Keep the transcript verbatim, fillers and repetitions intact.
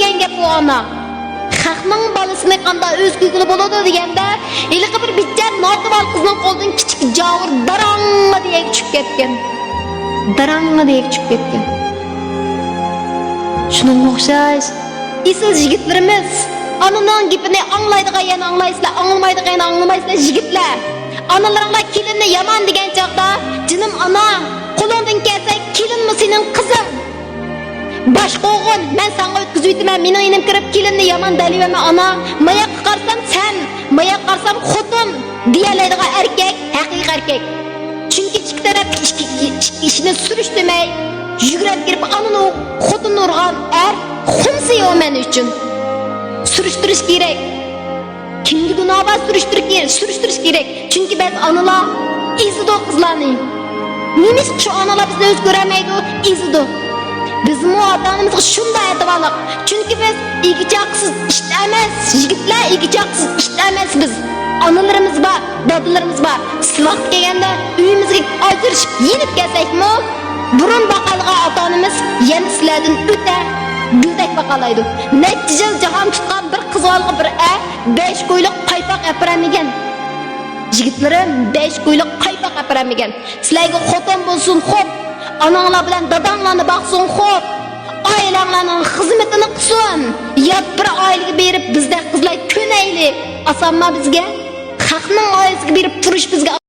دېگەن گەپ ئۇ ئانا. خەقنىڭ بالىسىنى قانداق ئۆز كۆيگىلى بولىدۇ دېگەندە، ھېلىقى بىر بىچارە ناتىۋال قىزنىڭ قولىدىن كىچىك جاۋۇر داراڭلا دېگەن چۈشۈپ كەتكەن. داراڭلا دېگەن چۈشۈپ كەتكەن. شۇنىڭغا ئوخشاش، ئېسىل يىگىتلىرىمىز، ئانىنىڭ گېپىنى ئاڭلايدىغان يەنە ئاڭلايسىلەر، ئاڭلىمايدىغان يەنە ئاڭلىمايسىلەر، يىگىتلەر. ئانىلىرىڭلار كېلىننى يامان دېگەن چاغدا، جېنىم ئانا، قولۇڭدىن كەلسە كېلىنمۇ سېنىڭ قىزىڭ. باش قوغۇن، مەن ساڭا ئۆتكۈزۈۋېتىمەن، مېنىڭ يېنىمغا كىرىپ كېلىننى يامان دەلىۋەرمە ئانا. ماياققا قارىسام سەن، ماياققا قارىسام خوتۇن دېيەلەيدىغان ئەركەك، ھەقىقىي ئەركەك. چۈنكى ئىككى تەرەپ ئىككى، ئىككى ئىشنى سۈرۈشتۈرمەي، يۈگرەپ كىرىپ ئانىنى، خوتۇننى ئۇرغان ئەر خۇمسى ئۇ مەن ئۈچۈن. سۈرۈشتۈرۈش كېرەك. كىمگە گۇناھ بار، سۈرۈشتۈرۈش كېرەك، سۈرۈشتۈرۈش كېرەك. چۈنكى بەزى ئانىلار ئېزىدۇ قىزلارنى. نېمىشقا شۇ ئانىلار بىزنى ئۆزى كۆرەلمەيدۇ؟ ئېزىدۇ. بىزمۇ ئاتا-ئانىمىزغا شۇنداق ئەتىۋارلىق. چۈنكى بىز ئىگە-چاقىسىز ئىت ئەمەس، يىگىتلەر ئىگە-چاقىسىز ئىت ئەمەس بىز. ئانىلىرىمىز بار، دادىلىرىمىز بار. سىز ۋاقتى كەلگەندە ئۆيىمىزگە ئاجرىشىپ يېنىپ كەلسەكمۇ، بۇرۇن باقالىغان ئاتا-ئانىمىز يەنە سىلەردىن ئۆتە گۈلدەك باقالايدۇ. نەچچە يىل جاھان تۇتقان بىر قىز بالىغا بىر ئەر بەش كويلۇق پايپاق ئەپىرەلمىگەن. يىگىتلىرىم، بەش كويلۇق پايپاق ئەپىرەلمىگەن. سىلەرگە خوتۇن بولسۇن خوپ، ئاناڭلار بىلەن داداڭلارنى باقسۇن خوپ، ئائىلەڭلارنىڭ خىزمىتىنى قىلسۇن. يات بىر ئائىلىگە بېرىپ بىزدەك قىزلار كۆنەيلى. ئاسانما بىزگە؟ خەقنىڭ ئائىلىسىگە بېرىپ تۇرۇش بىزگە